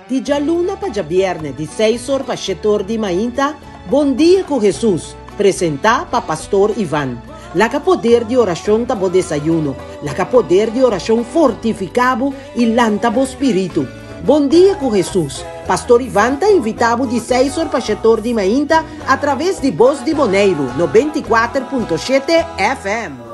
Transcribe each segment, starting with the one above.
Di djaluna pa djabièrnè di seis or pa shete or di mainta, Bon Dia ku Hesus, presentá pa Pastor Ivan. Laga poder di orashon ta bo desayuno, laga poder di orashon fortifiká bo i lanta bo spiritu. Bon Dia ku Hesus, Pastor Ivan ta invitá bo di seis or pa shete or di mainta atraves di Bos di Boneiru 94.7 FM.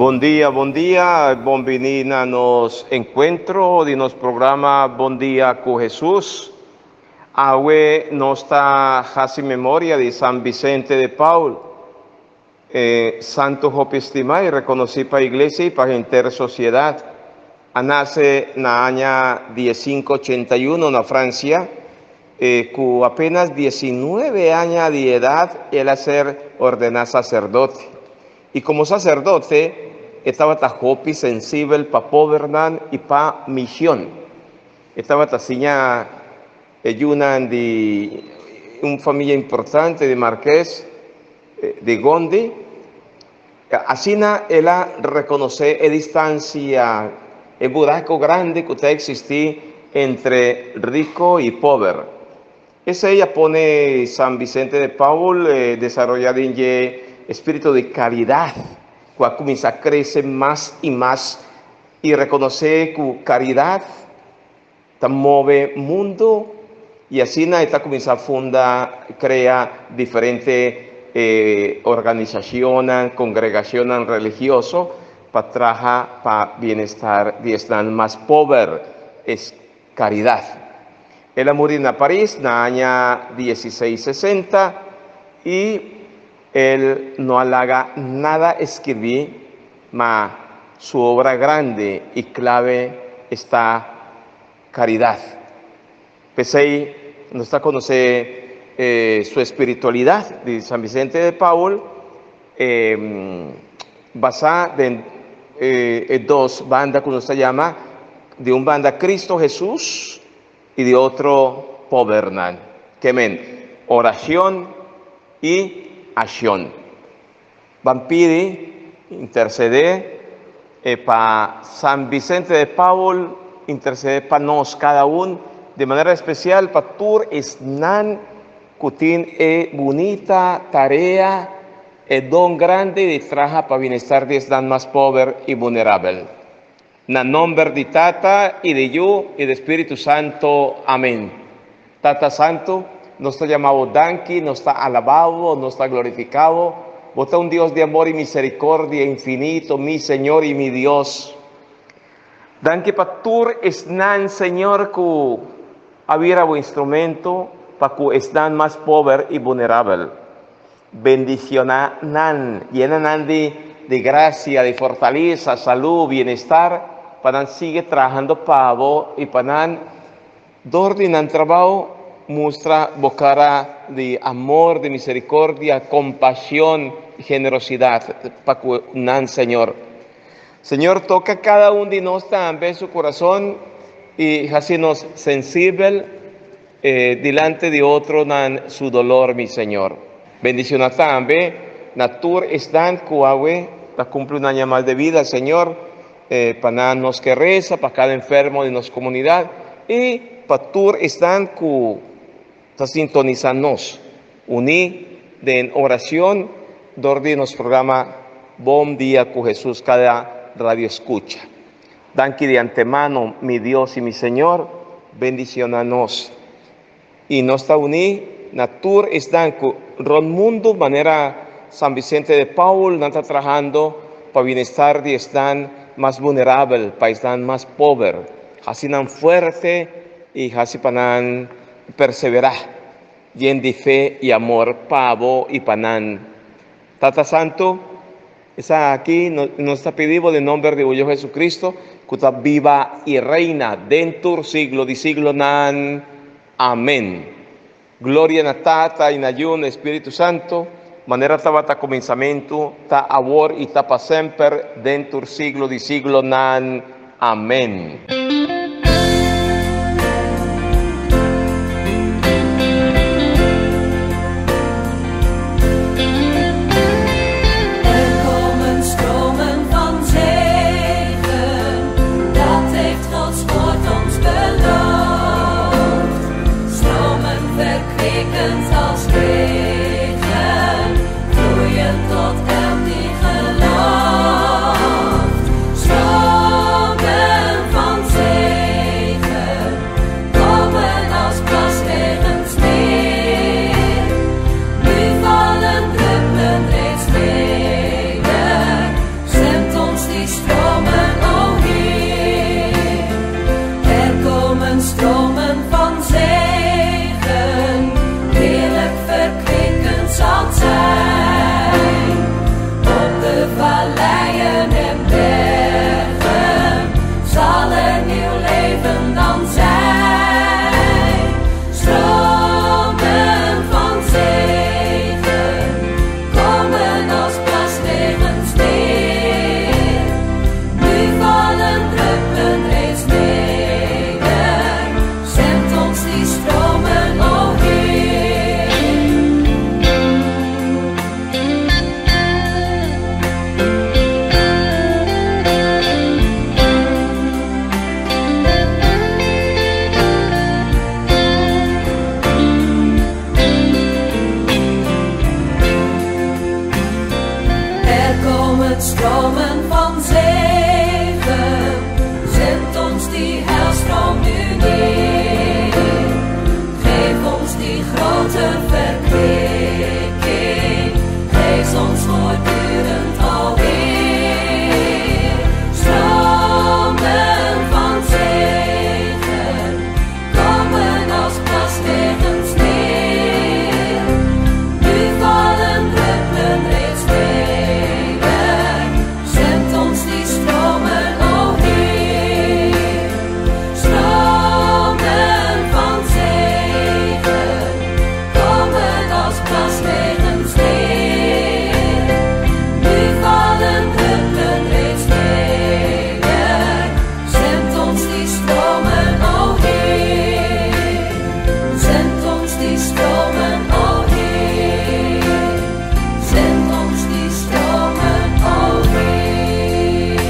Bon dia, bon dia, bon bini na nos encuentro di nos programa Bon Dia cu Jesus. Awe nos ta hasi memoria di San Vicente de Paul, e santu hopi stimá i rekonosí pa Iglesia i pa henter sosiedat. A nase na aña diesinku ochenta i uno na Fransia, i ku apenas diesinuebe aña di edat el a ser ordená saserdote. I komo saserdote e tabata hopi sensibel pa pobernan i pa mision. E tabata siña e yunan di un famia importante di Marques de Gondi. Asina el a rekonosé e distansia, e buraku grandi ku ta eksistí entre riko i pober. Esei a pone San Vicente de Paul desaroyá den dje espíritu di karidat ku a kuminsá krese mas i mas i rekonosé ku karidat ta move mundu i asina e ta kuminsá funda, krea diferente organisashonnan, kongregashonnan religioso pa traha pa bienestar di esnan mas pober, es karidat. El a muri na Paris na aña diesisei sesenta i el no a laga nada skirbí. Ma su obra grandi i clave esta caridad. P'esei nos ta conoce su espiritualidad di San Vicente de Paul basa den e dos banda cu nos ta yama, di un banda Cristo Jesus i di otro pobernan. Ke men oracion i accion. Ban pidi, intercede e pa San Vicente de Paul intercede pa nos cada un, di manera especial pa tur esnan cu tin e bunita tarea, e don grandi di traha pa bienestar di esnan mas pober y vulnerabel. Na nomber di Tata y di Yu y di Spiritu Santo. Amen. Tata Santo, nos ta yama bo danki, nos ta alaba bo, nos ta glorifica bo. Bo ta un Dios di amor y misericordia infinito, mi Señor y mi Dios. Danki pa tur esnan, Señor, cu a bira bo instrumento pa cu esnan mas pober y vulnerabel. Bendiciona nan, yena nan di di gracia, di fortaleza, salud, bienestar, pa nan sigui trahando pa bo y pa nan dor di nan trabao mustra bo cara di amor, di misericordia, compasion y generosidad pa cu nan, Señor. Señor, toca cada un di nos tambe su corazon y haci nos sensibel Dilante di otronan su dolor, mi Señor. Bendiciona tambe na tur esnan cu awe ta cumpli un aña mas de vida, Señor, pa nan nos ke reza pa cada enfermo di nos comunidad y pa tur esnan cu ta sintonisa nos, uni den oracion dor di nos programa Bon Dia cu Jesus cada radio escucha. Danki di antemano, mi Dios i mi Señor, bendiciona nos. I nos ta uní na tur esnan cu rond mundo manera San Vicente de Paul nan ta trahando pa bienestar di esnan mas vulnerabel, pa esnan mas pober. Haci nan fuerte i haci pa nan persevera yen di fe i amor pa bo i pa nan. Tata Santo, Esaki nos ta pidi bo den nomber di bo Yu Jesucristo, cu ta biba y reina den tur siglo di siglonan. Amen. Gloria na Tata i na Yu na Spiritu Santu, manera tabata kuminsamentu, ta awor i ta pa semper, den tur siglo di siglonan. Amèn. Er komen stromen van zegen, dat heeft Gods woord ons beloofd. Stromen verkwikkend als regen, vloeien tot elk die gelooft. Stromen van zegen, komen als plasregens neer. Nu vallen druppelen reeds neder, zend ons die stromen, o Heer. Er komen stromen van zegen, heerlijk verkwikkend zal het zijn. Op de valleien en bergen zal er nieuw leven dan zijn. Stromen van zegen komen als plasregens neer. Nu vallen druppelen reeds neder, zend ons die stromen, o Heer. Er komen stromen van zegen, zend ons die heilstroom nu neer. Geef ons die grote verkwikking, geef ons voortdurend alweer. Stromen van zegen, komen als plasregens neer. Nu vallen druppelen reeds neder, zend ons die stromen, o Heer. Stromen van zegen, komen als plasregens neer. Nu vallen druppelen reeds neder, zend ons die stromen, o Heer. Zend ons die stromen, o Heer. Zend ons die stromen, o Heer.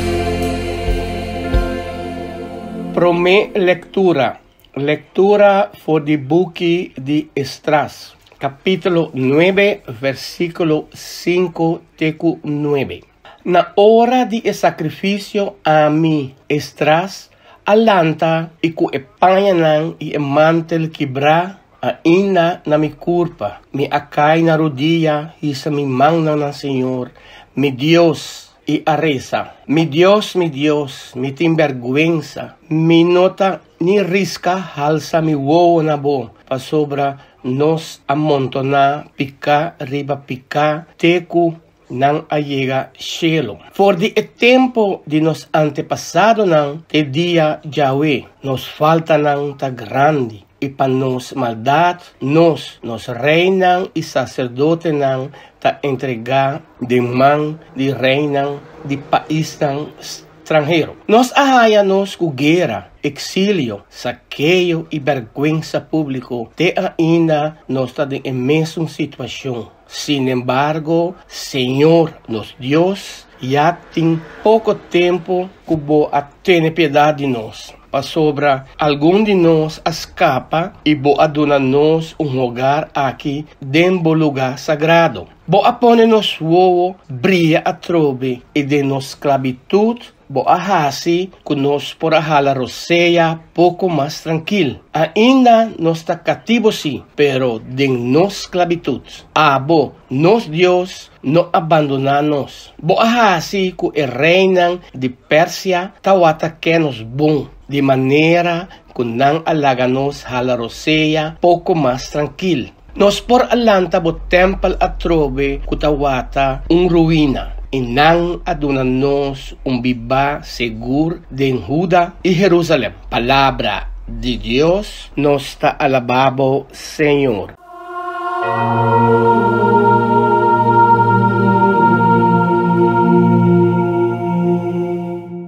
Promé lektura. Lektura for di buki di Esdras, kapítulo 9, versíkulo 5 te ku 9. Na ora di e sakrifisio ami, Esdras, a lanta i ku e pañanan i e mantel kibrá ainda na mi kurpa, mi a kai na rudia hisa mi mannan na Señor, mi Dios, i a resa, Mi Dios, mi Dios, mi tin bèrgwensa, mi no ta ni riska halsa mi wowo na bo, pasobra nos a montoná piká riba piká te ku nan a yega shelu. For di e tempu di nos antepasadonan te dia djawe, nos faltanan ta grandi, i pa nos maldat nos, nos reinan i saserdotenan ta entregá den man di reinan di paisnan stranhero. Nos a haña nos ku guera, eksilio, sakeo i bèrgwensa públiko, te ainda nos ta den e mesun situashon. Sinembargo, Señor nos Dios, ya tin poko tempu ku bo a tene piedat di nos, pasobra algun di nos a skapa i bo a duna nos un hogar aki den bo lugá sagrado. Bo a pone nos wowo bria atrobe i den nos sklabitut Bo a hasi ku nos por a hala rosea poko mas trankil. Ainda nos ta katibo sí, pero den nos sklabitut. Abo, nos Dios, no a bandoná nos. Bo a hasi ku e reinan di Persia tawata ke nos bon, di manera ku nan a laga nos hala rosea poko mas trankil. Nos por a lanta bo tèmpel atrobe ku tawata un ruina, i nan a duna nos un bibá segur den Huda i Herusalèm. Palabra di Dios. Nos ta alabá bo, Señor.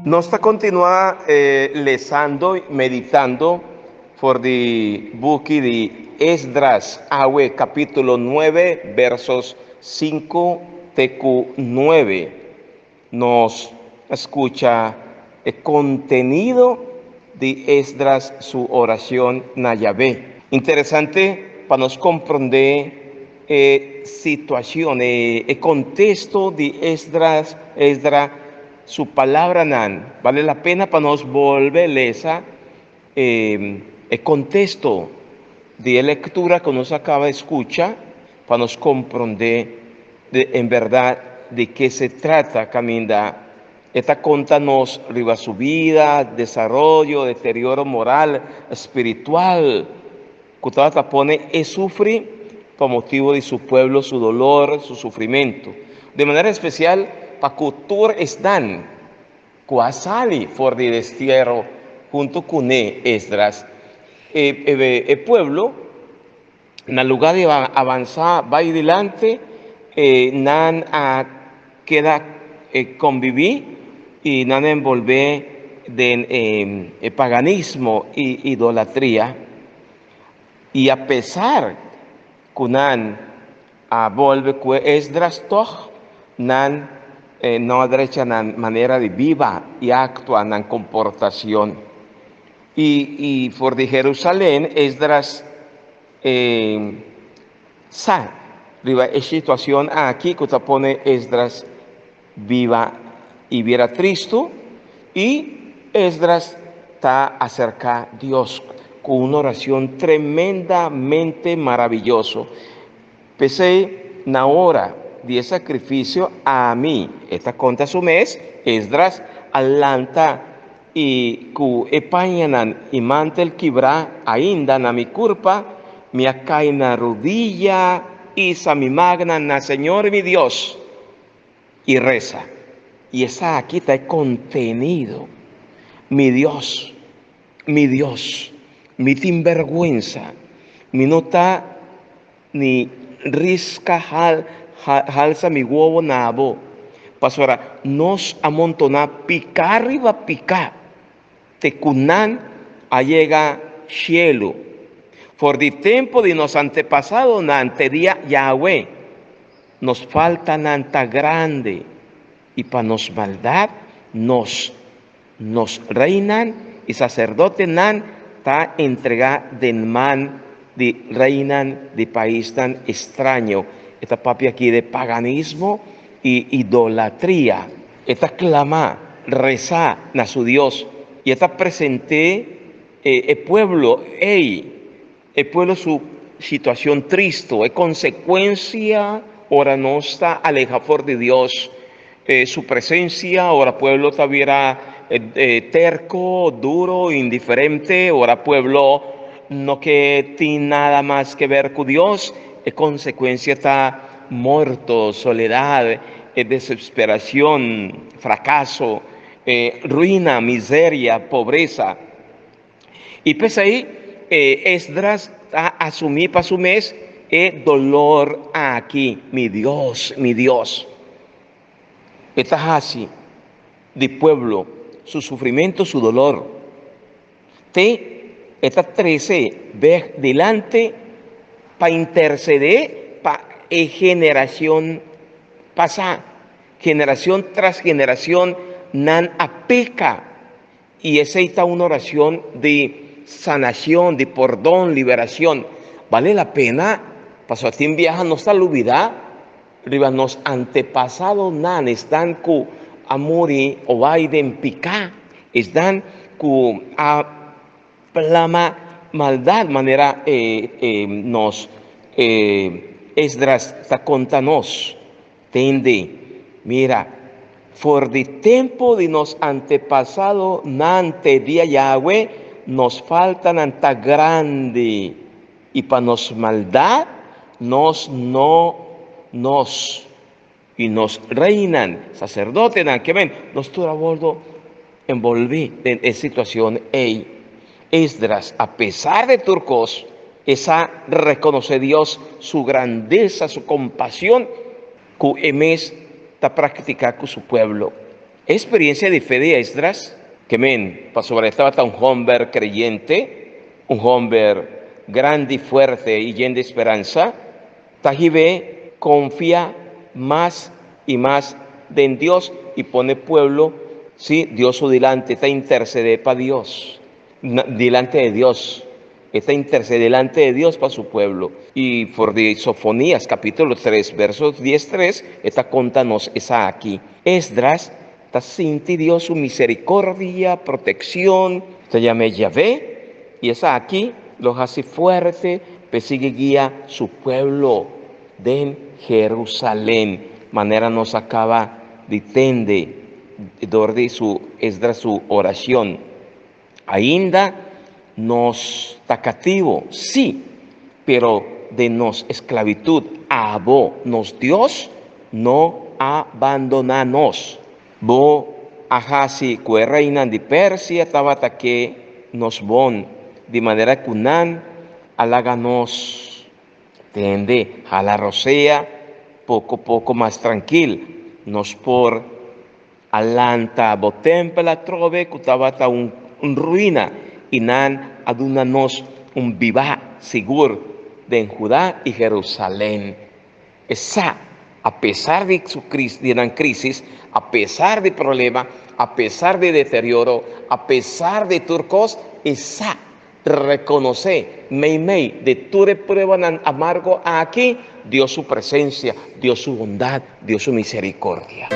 Nos ta kontinuá lesando i meditando for di buki di Esdras, awe kapítulo nuebe, versos sinku te ku nuebe. Nos a skucha e kontenido di Esdras su orashon na Yahvé. Interesante pa nos komprondé e situashon, e kontesto di Esdras, Esdra su palabranan. Bale la pena pa nos bolbe lesa e kontesto di e lektura ku nos a kaba di skucha pa nos komprondé en bèrdat di ke se trata kaminda e ta konta nos riba su bida, desaroyo, deterioro moral, spiritual ku tabata pone e sufri pa motibu di su pueblo su dolor, su sufrimentu. Di manera espesial pa ku tur esnan ku a sali for di destierro huntu kuné Esdras, e pueblo na lugá di avansá bai dilanti, nan a keda konbibí i nan a enbolbé den e paganismo i idolatria. I apesar ku nan a bolbe ku e Esdras tòg nan no a drecha nan manera di biba i aktua nan komportashon. I i for di Herusalen Esdras sa riba e situashon aki ku ta pone Esdras biba i bira tristu, i Esdras ta aserká Dios ku un orashon tremendamente maraviyoso. P'esei, na ora di e sakrifisio, ami, e ta konta su mes, Esdras a lanta i ku e pañanan i mantel kibrá ainda na mi kurpa, mi a kai na rudia i sa mi magnan na Señor mi Dios. I resa. I esaki ta e kontenido, Mi Dios, mi Dios, mi tin bèrgwensa, mi no ta ni riska halsa mi wowo na bo, pasobra nos a montoná piká riba piká te ku nan a yega shelu. For di tempu di nos antepasadonan te dia Yahweh. Nos faltanan ta grandi i pa nos maldat nos nos reinan i saserdotenan ta entregá den man di reinan di paisnan estraño. E ta papia aki di paganismo i idolatria. E ta klama, resa na su Dios i e ta present'é e pueblo ei. E pueblo su situacion tristo, e consecuencia ora nos ta aleha for di Dios su presencia, ora pueblo ta bira terco, duro, indiferente, ora pueblo no ke tin nada mas ke ver cu Dios, e consecuencia ta morto, soledad, desesperacion, fracaso, ruina, miseria, pobreza. I p'esei Esdras ta asumí pa su mes e dolor aki, Mi Dios, mi Dios. E ta hasi di pueblo su sufrimentu, su dolor. Te e ta trese bèk dilanti pa intersedé pa e generashon pasá. Generashon tras generashon nan a peka. I esei ta un oracion di sanacion, di pordon, liberacion. Bale la pena, pasobra tin biaha nos ta lubida riba nos antepasadonan, esnan cu a muri o bai den pica, esnan cu a plama maldad, manera nos Esdras ta conta nos. Tende, mira, for di tempu di nos antepasadonan te dia Yahweh, nos faltanan ta grandi, i pa nos maldat nos no nos i nos reinan, saserdotenan, ke men, nos tur a wòrdu enbolbí den e situashon ei. Esdras, apesar di tur kos. Esa reconoce Dios su grandeza, su compasión, ku e mes ta practica ku su pueblo. Experiencia di fe di Esdras, ke men, pasobra e tabata un homber creyente, un homber grandi, fuerte i yen di speransa, ta hib'é confia mas i mas den Dios i pone pueblo, sí, Dios su dilanti, ta intercedé pa Dios, dilante de Dios. E ta intercede delante de Dios pa su pueblo. I for di Sofonías capítulo 3 verso 13 e ta conta nos esaki. Esdras ta sinti Dios su misericordia, proteccion, ta yam'é Yahvé, i esaki lo haci fuerte p'e sigui guia su pueblo den Jerusalén, manera nos a caba di tende dor di su Esdras su oracion. Ainda nos ta kativo, sí, pero den nos esklabitut abo, nos Dios, no a bandoná nos. Bo a hasi ku e reinan di Persia tabata ke nos bon, di manera ku nan a laga nos tende hala rosea poko poko mas trankil. Nos por A lanta bo tempel atrobe ku tabata un ruina, i nan a duna nos un bibá sigur den Judá i Jerusalén. Esá, apesar di su di nan krísis, apesar di problema, apesar di deterioro, apesar di tur kos, esá rekonosé meimei di tur e pruebanan amargo aki, Dios su presensia, Dios su bondat, Dios su misericordia.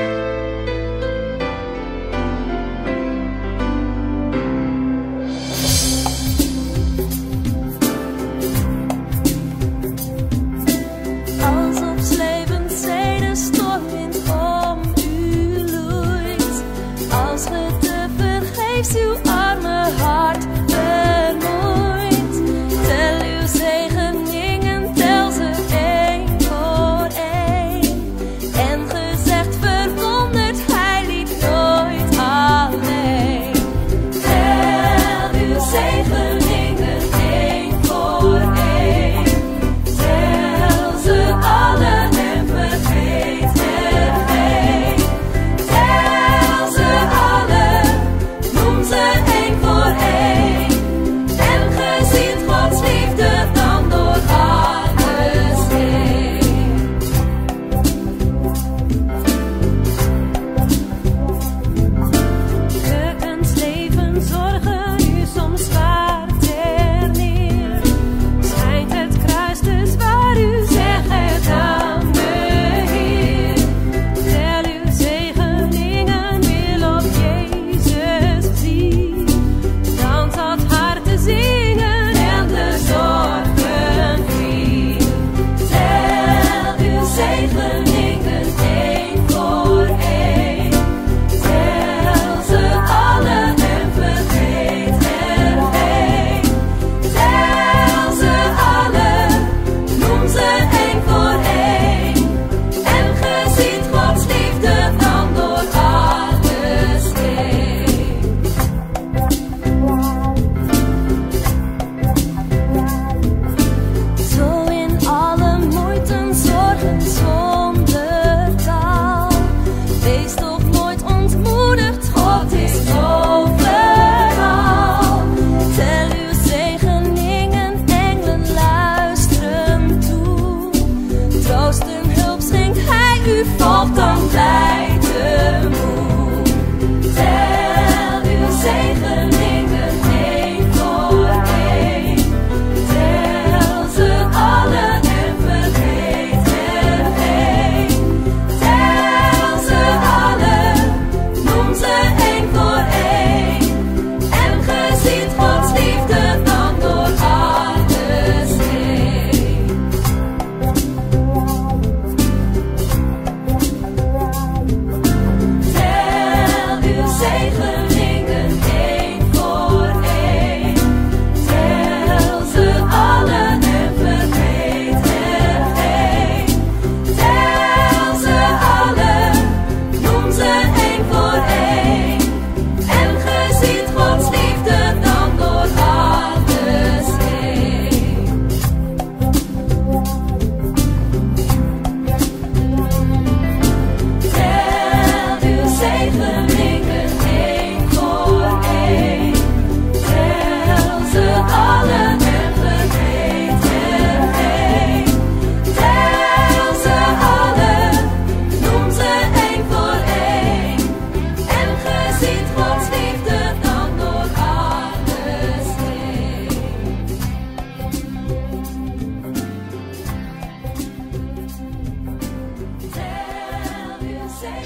Als op 's levens zee de stormwind om u loeit, als ge tevergeefs uw arme hart vermoeit, tel uw zegeningen, tel ze één voor één. En ge zegt verwonderd, hij liet nooit alleen. Tel uw zegeningen één voor één. Tel ze alle en vergeet er geen. Tel ze alle, noem ze één voor één. En ge ziet Gods liefde dan door alles heen. Drukken 's leven zorgen u soms zwaar terneer. Schijnt het kruis te zwaar, u zeg het aan de Heer. Tel uw zegeningen, wil op Jezus zien. Dan zal het hart te zingen en de zorgen vliegen. Tel uw zegeningen één voor één. Tel ze alle en vergeet er geen. Tel ze alle, noem ze één voor één. En ge ziet Gods liefde dan door alles heen. Zo in alle moeiten, zorgen zonder taal. Wees toch nooit ontmoedigd, God is overal. Tel uw zegeningen, engelen luisteren toe. Troost en hulp schenkt hij u, volgt dan blij tegemoet. Tel uw zegeningen één voor één. Tel ze alle en vergeet er geen. Tel ze alle, noem ze één voor één. En ge ziet Gods liefde dan door alles heen.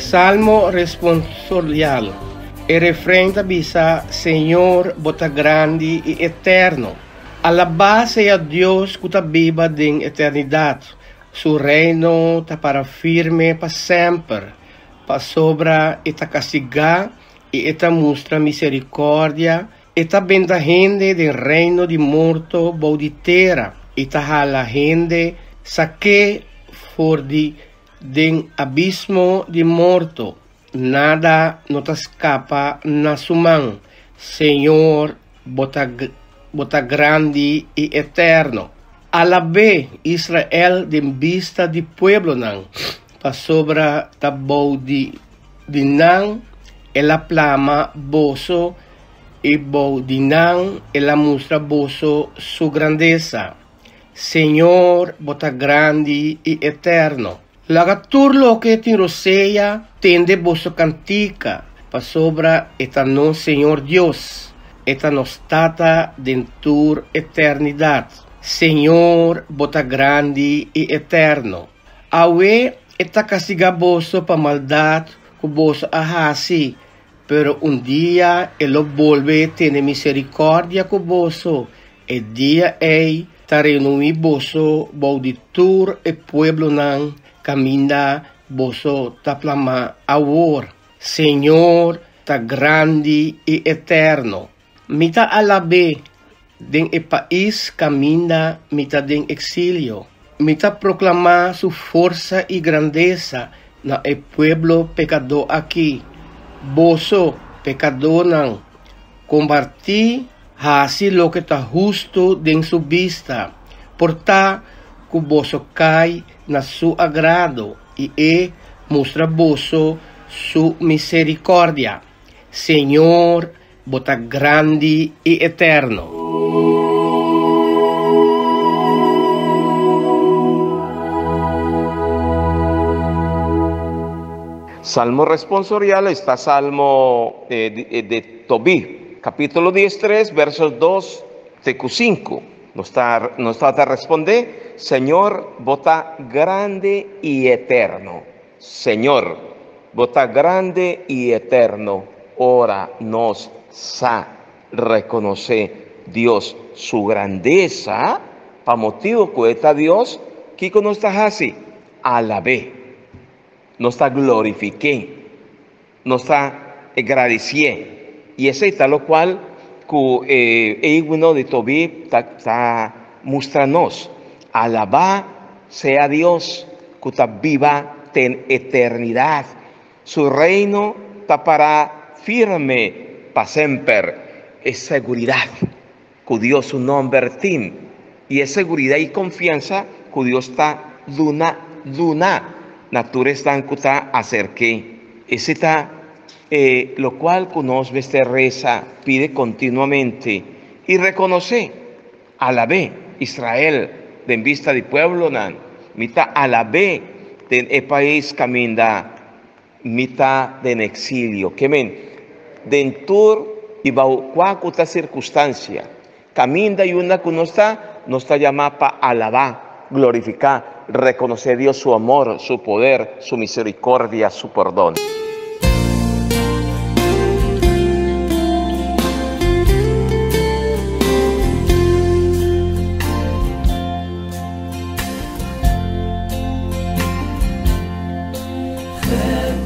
Salmo responsorial. E refrein ta bisa, Señor, bo ta grandi i eterno. Alabá sea Dios ku ta biba den eternidat. Su reino ta para firme pa semper. Pasobra e ta kastigá i e ta mustra miserikòrdia, e ta benta hende den reino di morto bou di tera i ta hala hende sak'é for di den abismo di morto. Nada no ta skapa na su man. Señor, bo ta bo ta grandi i eterno. Alab'é, Israel, den bista di pueblonan, pasobra ta bou di di nan el a plama boso i bou di nan el a mustra boso su grandesa. Señor, bo ta grandi i eterno. Laga tur loke tin rosea tende boso kantika, pasobra e ta nos Señor Dios, e ta nos Tata den tur eternidat. Señor, bo ta grandi i eterno. Awe e ta kastigá boso pa maldat ku boso a hasi, pero un dia e lo bolbe tene miserikòrdia ku boso. E dia ei ta reuní boso bou di tur e pueblonan kaminda boso ta plamá awor. Señor ta grandi i eterno. Mi ta alab'é den e pais kaminda mi ta den eksilio. Mi ta proklamá su forsa i grandesa na e pueblo pekadó akí. Boso, pekadónan, kompartí hasi loke ta hustu den su bista. Por ta ku boso kai na su agrado i e mustra boso su miserikòrdia. Señor, bo ta grandi i eterno. Salmo responsorial esta Salmo de Tobí, capítulo 13, versos 2 te ku 5. Nos ta, nos ta ta respondé, Señor, bo ta grande i eterno. Señor, bo ta grande i eterno. Ora nos sa rekonosé Dios su grandesa, pa motibu ku e ta Dios, kiko nos ta hasi? Alab'é. Nos ta glorifik'é. Nos ta gradisié. I esei ta lokual ku e himno di Tobí ta ta mustra nos. Alabá sea Dios ku ta biba ten eternidat. Su reino ta pará firme pa semper. E seguridat ku Dios su nòmber tin i e seguridat i konfiansa ku Dios ta duna duna na tur esnan ku ta aserk'é. Esei ta e lokual ku nos mester resa, pidi kontinuamente i rekonosé. Alab'é, Israel, den bista di pueblonan, mi ta alab'é den e pais kaminda mi ta den eksilio. Ke men, den tur i bou kua ku ta sirkunstansia, kaminda i unda ku nos ta, nos ta yamá pa alabá, glorifiká, rekonosé Dios su amor, su poder, su miserikordia, su pordon.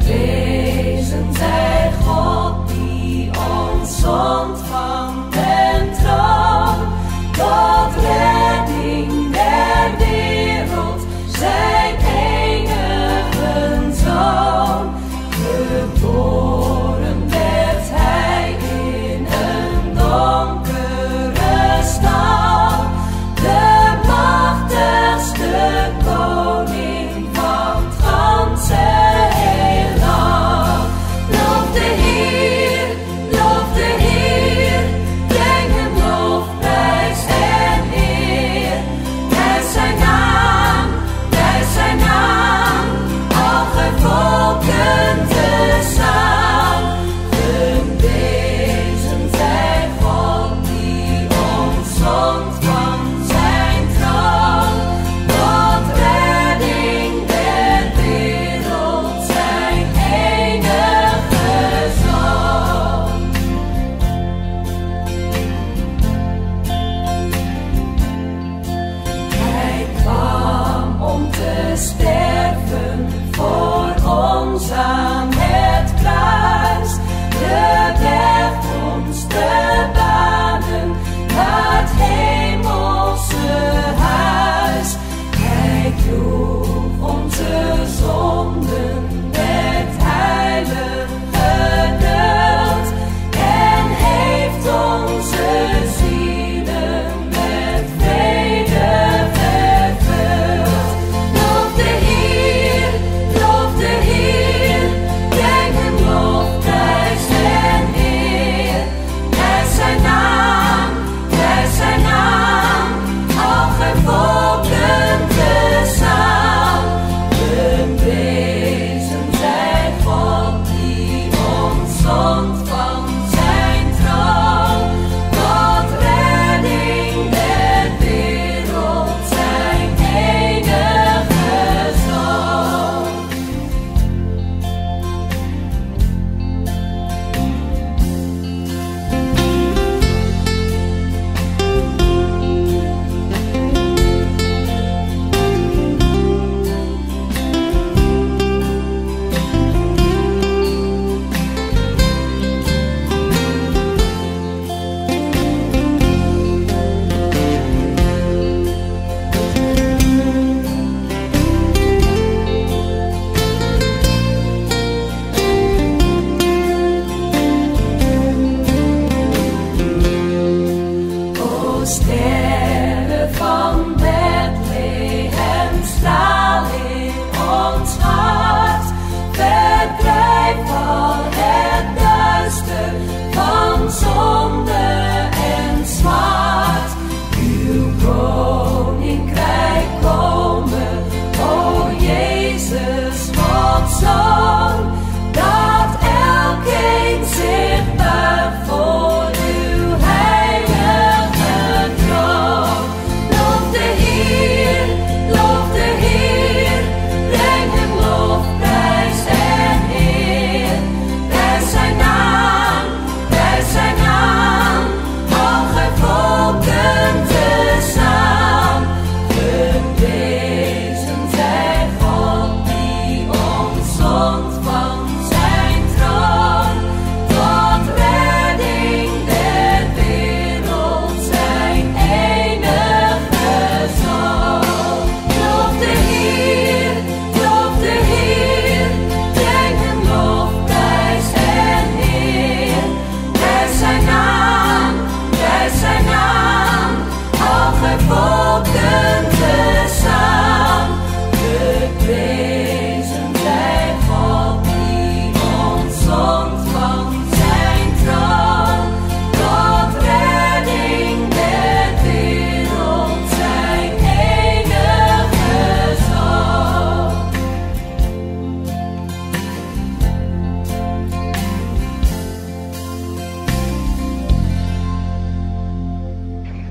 Geprezen zij God die ons zond van den troon, tot redding der wereld, zijn enigen Zoon.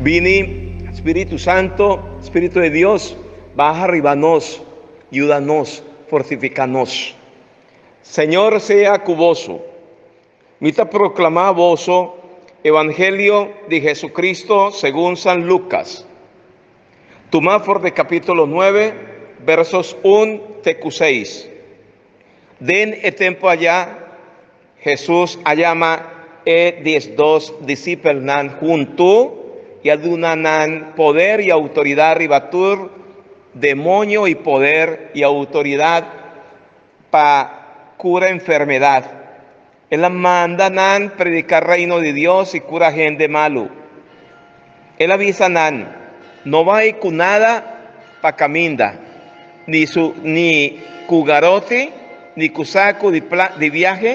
Bini, Spiritu Santo, Spiritu di Dios, baha riba nos, yuda nos, fortifiká nos. Señor sea ku boso. Mi ta proklamá boso Evangelio di Jesucristo segun San Lucas. Tumá for di capítulo 9, versos 1 te ku 6. Den e tempu ayá, Hesus a yama e 12 disipelnan huntu i a duna nan poder i outoridat riba tur demoño i poder i outoridat pa kura enfermedat. El a manda nan prediká Reino di Dios i kura hende malu. El a bisa nan, No bai ku nada pa kaminda, ni su ni ku garoti, ni ku saku di pla di biahe,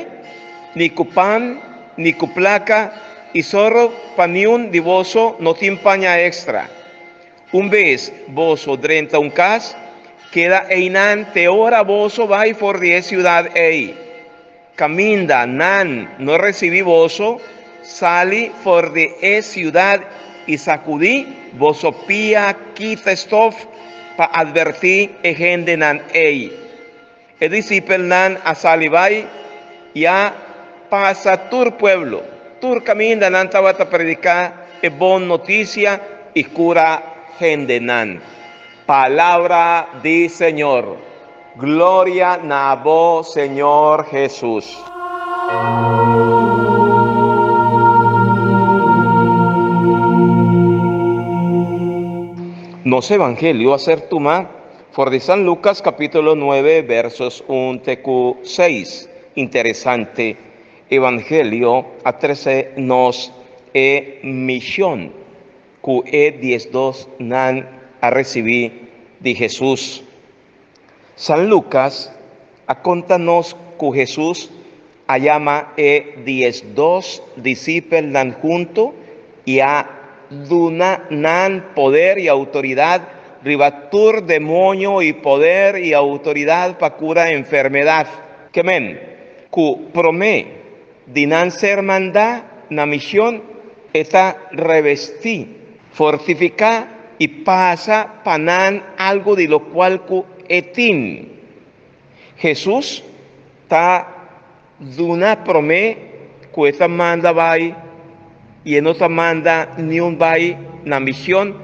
ni ku pan, ni ku plaka, i sòru pa niun di boso no tin paña èkstra. Un bes boso drenta un kas, keda einan te ora boso bai for di e siudat ei. Kaminda nan no risibí boso, sali for di e siudat i sakudí boso pia kita stof pa atvertí e hendenan ei. E disipelnan a sali bai i a pasa tur pueblo. Tur kaminda nan tabata prediká e bon notisia i kura hendenan. Palabra di Señor. Gloria na bo, Señor Hesus. Nos Evangelio a ser tumá For di San Lucas capítulo 9 versos 1 te cu 6. Interesante Evangelio a trece nos e mision cu e 12 nan a recibi di Jesus. San Lucas a conta nos cu Jesus a yama e 12 disipelnan hunto i a duna nan poder i outoridat riba tur demoño i poder i outoridat pa kura enfermedat. Ke men ku promé di nan ser mandá na mishon, e ta revestí, fortifiká i pasa pa nan algu di lokual ku e tin. Hesus ta duna promé ku e ta manda bai i e no ta manda niun bai na mision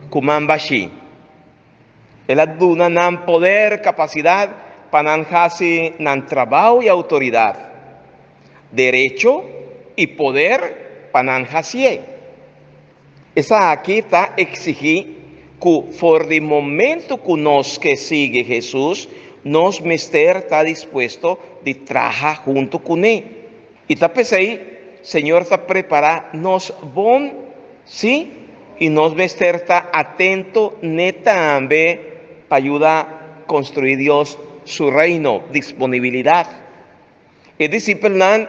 ku man bashí. El a duna nan poder, kapasidat pa nan hasi nan trabou i outoridat, derecho i poder pa nan hasié. Esaki ta eksigí ku for di momentu ku nos ke sigui Hesus, nos mester ta dispuesto di traha huntu kuné. I ta p'esei Señor ta prepará nos bon, sí, i nos mester ta atento n'e tambe pa yuda konstruí Dios su Reino. Disponibilidat. E disipelnan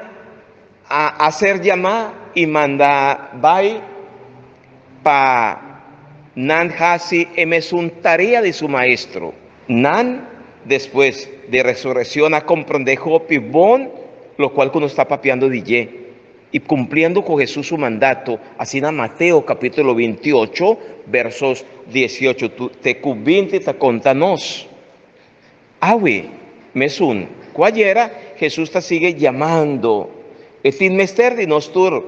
a ser yamá i mandá bai pa nan hasi e mesun tarea di su Maestro. Nan, despues di resureccion, a comprende hopi bon locual cu nos ta papiando di dje i cumpliendo cu Jesus su mandato, asina Mateo capítulo 28 versos 18 te cu 20 ta conta nos. Awe, mesun ku ayera, Hesus ta sigui yamando. E tin mester di nos tur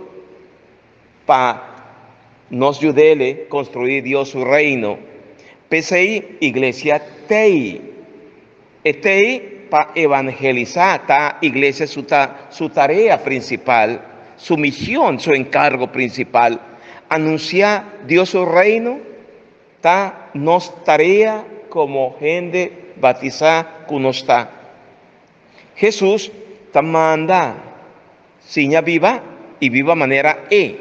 pa nos yud'El konstruí Dios su Reino. P'esei iglesia t'ei. E t'ei pa evangelisá, ta iglesia su ta su tarea prinsipal, su mision, su enkargo prinsipal. Anunsiá Dios su Reino Ta nos tarea komo hende batisá ku nos ta. Hesus ta manda siña biba i biba manera E,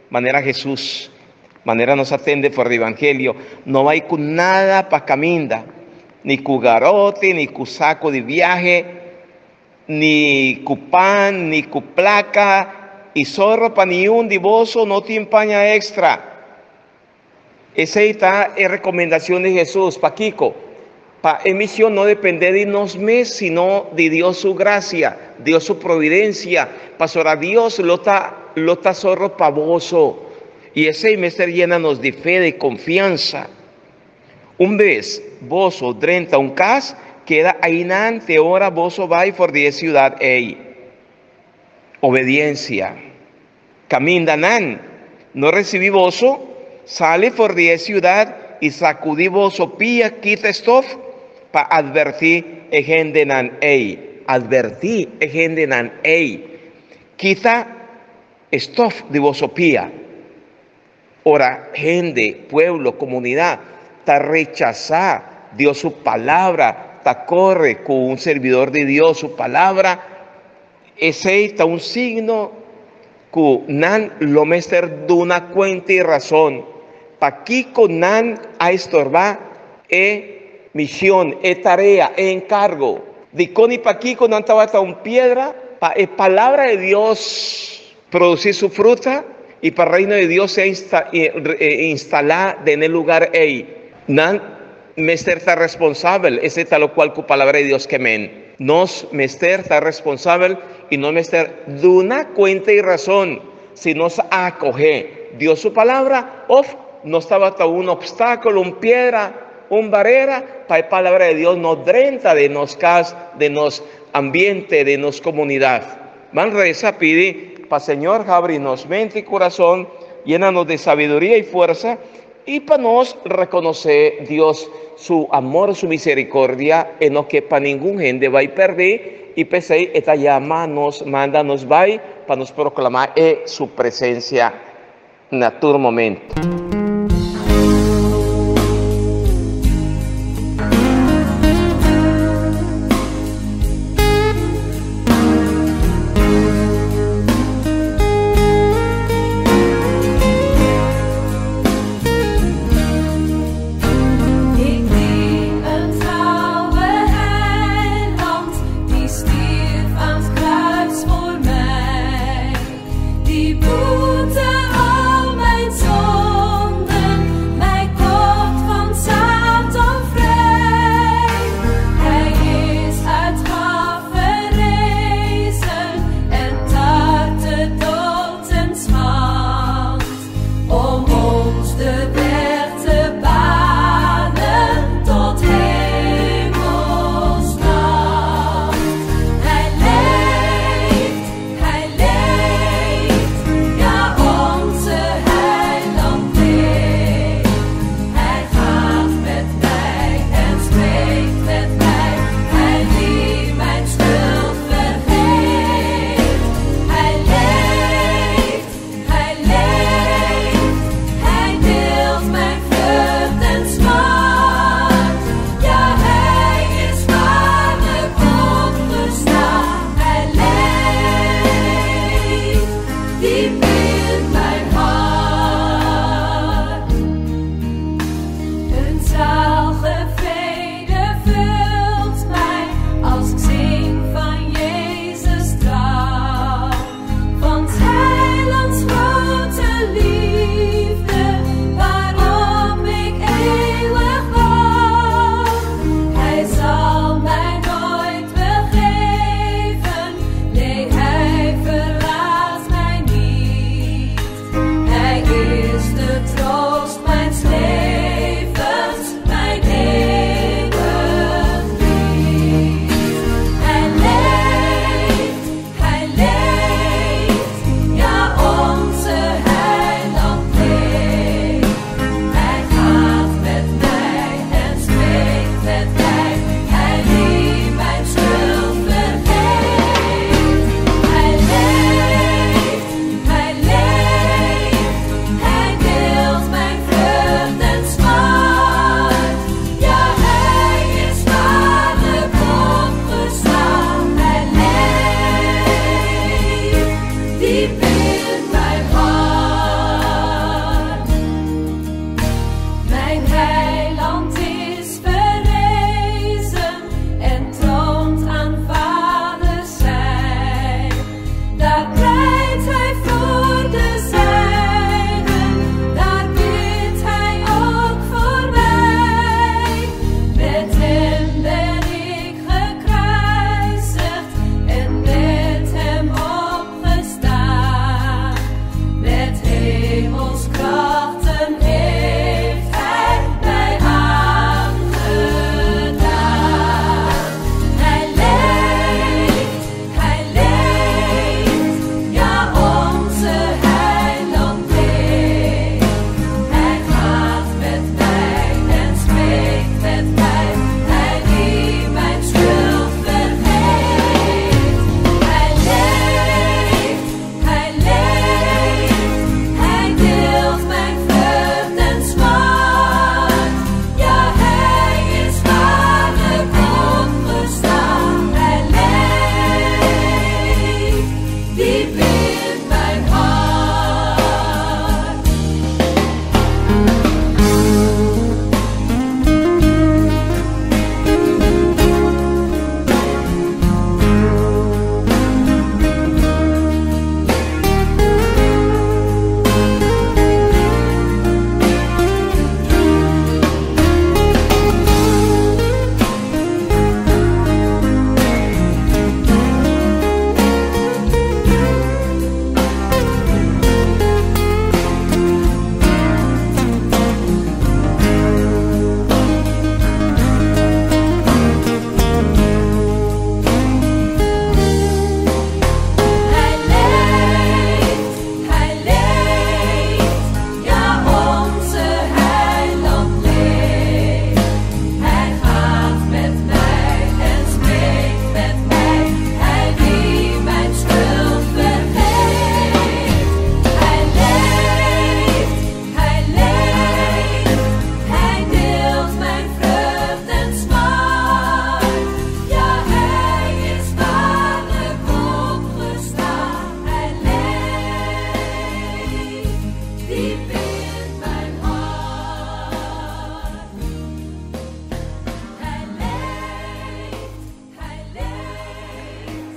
manera Hesus, manera nos a tende for di Evangelio, no bai ku nada pa kaminda, ni ku garoti, ni ku saku di biahe, ni ku pan, ni ku plaka, i sòru pa niun di boso no tin paña èkstra. Esei ta e rekomendashon di Hesus. Pakiko? Pa e mishon no dependé di nos mes, sino di Dios su grasia, Dios su providensia. Pasobra Dios lo ta lo ta sòru pa boso. I esei mester yena nos di fe, di konfiansa. Un bes boso drenta un kas, keda einan te ora boso bai for di e siudat ei. Obediensia. Kaminda nan no risibí boso, sali for di e siudat i sakudí boso pia kita stof pa atvertí e hendenan ei. Atvertí e hendenan ei. Kita e stof di boso pia. Ora hende, pueblo, komunidat ta rechasá Dios su palabra, ta kore ku un servidor di Dios su palabra, esei ta un signo ku nan lo mester duna kuenta i rason pakiko nan a estorbá e mishon, e tarea, e enkargo. Dikon i pakiko nan tabata un piedra pa e palabra di Dios produsí su fruta i pa Reino di Dios sea instalá den e lugar ei. Nan mester ta responsabel, esei ta lokual ku Palabra di Dios ke men. Nos mester ta responsabel i nos mester duna kuenta i rason si nos a akohé Dios su Palabra òf nos tabata un opstákulo, un piedra, un barera pa e Palabra di Dios no drenta den nos kas, den nos ambiente, den nos komunidat. Ban resa pidi pa Señor habri nos mente i kurason, yena nos di sabiduria i fuersa, i pa nos rekonosé Dios su amor, su miserikordia, e no ke pa ningun hende bai pèrdí, i p'esei e ta yama nos, manda nos bai pa nos proklamá e su presensia na tur momento. Ik dien een trouwe heiland, die stierf aan het kruis voor mij. Die boete al mijn zonden.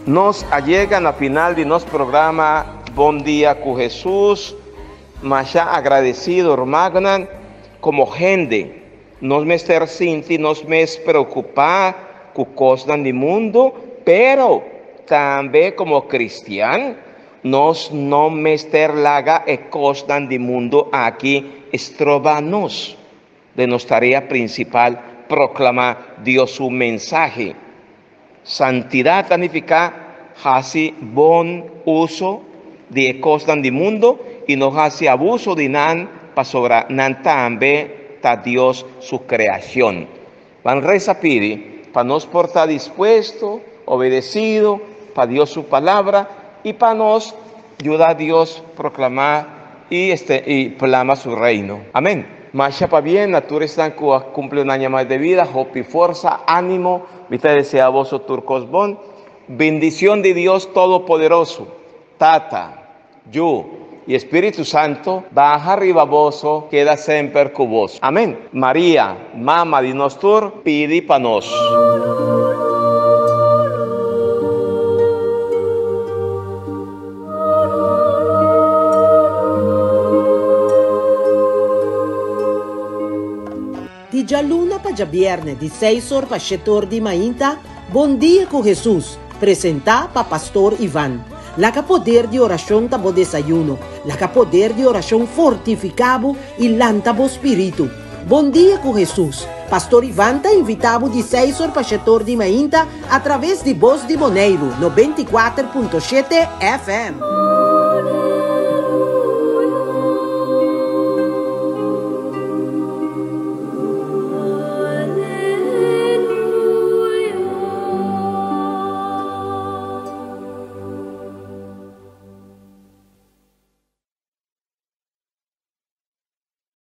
Nos a yega na final di nos programa Bon Dia ku Hesus. Masha agradesido rumannan komo hende. Nos mester sinti nos mes preokupá ku kosnan di mundu, pero tambe komo kristian nos no mester laga e kosnan di mundu aki stroba nos den nos tarea prinsipal, proklamá Dios su mensahe. Santidat ta nifiká hasi bon uso di e kosnan di mundu i no hasi abuso di nan pasobra nan tambe ta Dios su kreashon. Ban resa pidi pa nos por ta dispuesto, obedesido pa Dios su palabra i pa nos yuda Dios proklamá i este i plama su reino. Amén. Masha pabien na tur esnan ku a kumpli un aña mas de vida, hopi forsa, ánimo, mi ta desea boso tur kos bon. Bendicion di Dios Todopoderoso, Tata, Yu i Spiritu Santo baha riba boso, keda semper ku boso. Amén. Maria, Mama di nos tur, pidi pa nos. Di djaluna pa djabièrnè di seis or pa shete or di mainta, Bon Dia ku Hesus, presentá pa Pastor Ivan. Laga poder di orashon ta bo desayuno, laga poder di orashon fortifiká bo i lanta bo spiritu. Bon Dia ku Hesus, Pastor Ivan ta invitá bo di seis or pa shete or di mainta atraves di Bos di Boneiru 94.7 FM.